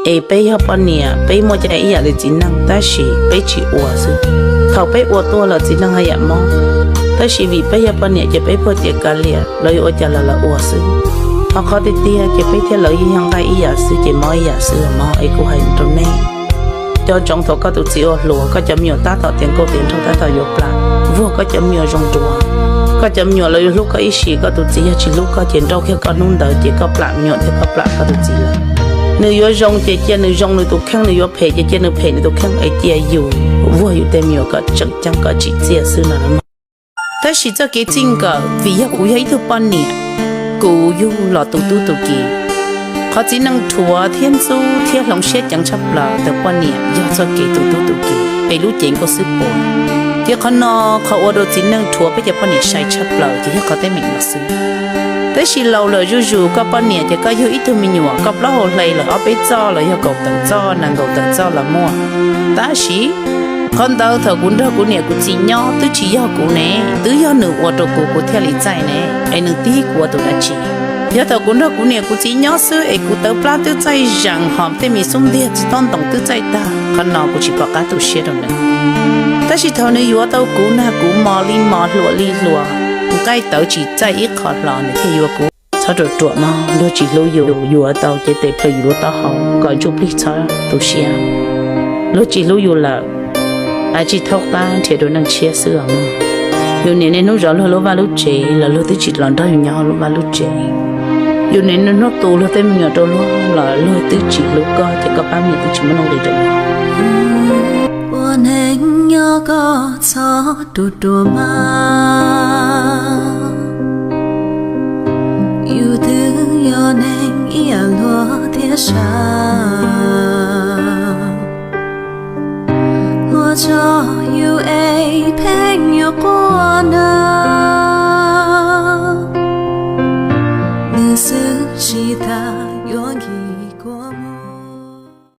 Es peb yog poj niam, peb muaj cai ib yam li txiv neej, tab sis peb tsis ua xwb. Thaum peb ua tuaj los txiv neej haj yam mob, tab sis vim peb yog poj niam ces peb puag tias kav liam, lawv yuav ua cas los lawv ua xwb. Ho qhov tiag tiag ces peb thiab lawv yeej yog nqaij ib yam xwb ces mob ib yam xwb los mob. Es kuv hais rau nej, cov ntsoov thaum koj tus txiv ua hluas, koj cov me nyuam tab tom tiav nkauj tiav nraug tab tom yuav plam, vuag koj cov me nyuam zoo dua. Koj cov me nyuam lawv yuav hlub koj ib sim, koj tus txiv yog tsis hlub koj ces nrauj kiag koj hnub ntawd ces koj plam me nyuam thiab koj plam koj tus txiv lawm. Nws yuav zoo ces cia nws zoo nws tus kheej, nws yuav phem ces cia nws phem nws tus kheej, es cia yus vuag yus tej me nyuam kom tseem ceeb kom tsim txiaj xwb no. Tab sis txoj kev txij nkawm, vim yog kuv yog ib tug poj niam, kuv yug los tu tub tu kiv. Qhov txiv neej rhuav thiab ntxub thiab hloov siab ceev tshaj plaws ntawm poj niam yog txoj kev tu tub tu kiv, pem lub cev nkauj xwb puas. Thiab qhov no, qhov ua rau txiv neej rhuav peb cov poj niam sai tshaj plaws ces yog qhov teeb meem no xwb. Tab sis laus lawm zuj zus, koj poj niam ces koj yug ib tug me nyuam, koj plaub hau hle lawm ob peb txoj los yog kaum tawm txoj, nees nkaum tawm txoj los muaj. Tab sis qhov ntawd thaum kuv nrog kuv niam kuv txiv nyob twb tsis yog kuv ne, twb yog nws ua rau kuv kuv thiaj li txaij ne, es nws tib kuv ua tus dab tsi? Yog thaum kuv nrog kuv niam kuv txiv nyob xwb es kuv tawv plab twb txaij zees, hom tej me xub ntiag tsis tob ntoos twb txaij tag, qhov no kuv tsis pom qab tu siab rau nws. Tab sis thaum nws yuav tau kuv nag kuv mos li mos hluas li hluas, nqaij tawv tsis txaij ib qho hlo nws thiaj yuav kuv. Txhob ruam ruam mog, luag tsis hlub yus, yuav tau cev tes plhws yus lub taub hau kom ntsuj plig txhob tu siab. Luag tsis hlub yus lawm, tsis thaub qab nrhiav dua neej tshiab xwb os mog. Yus niaj hnub zov luag lub vaj lub tsev los luag twb tsis los nrog yus nyob hauv lub vaj lub tsev. Yus niaj hnub tu luag tej me nyuam rau luag los luag twb tsis hlub koj ces koj pab me nyuam twb tsis muaj nuj nqis rau luag. Ua neej nyob koj txhob ruam ruam mas, yus twb yog neeg ib yam luag thiab sav. Luag tso yus es pheej yuav quaj na.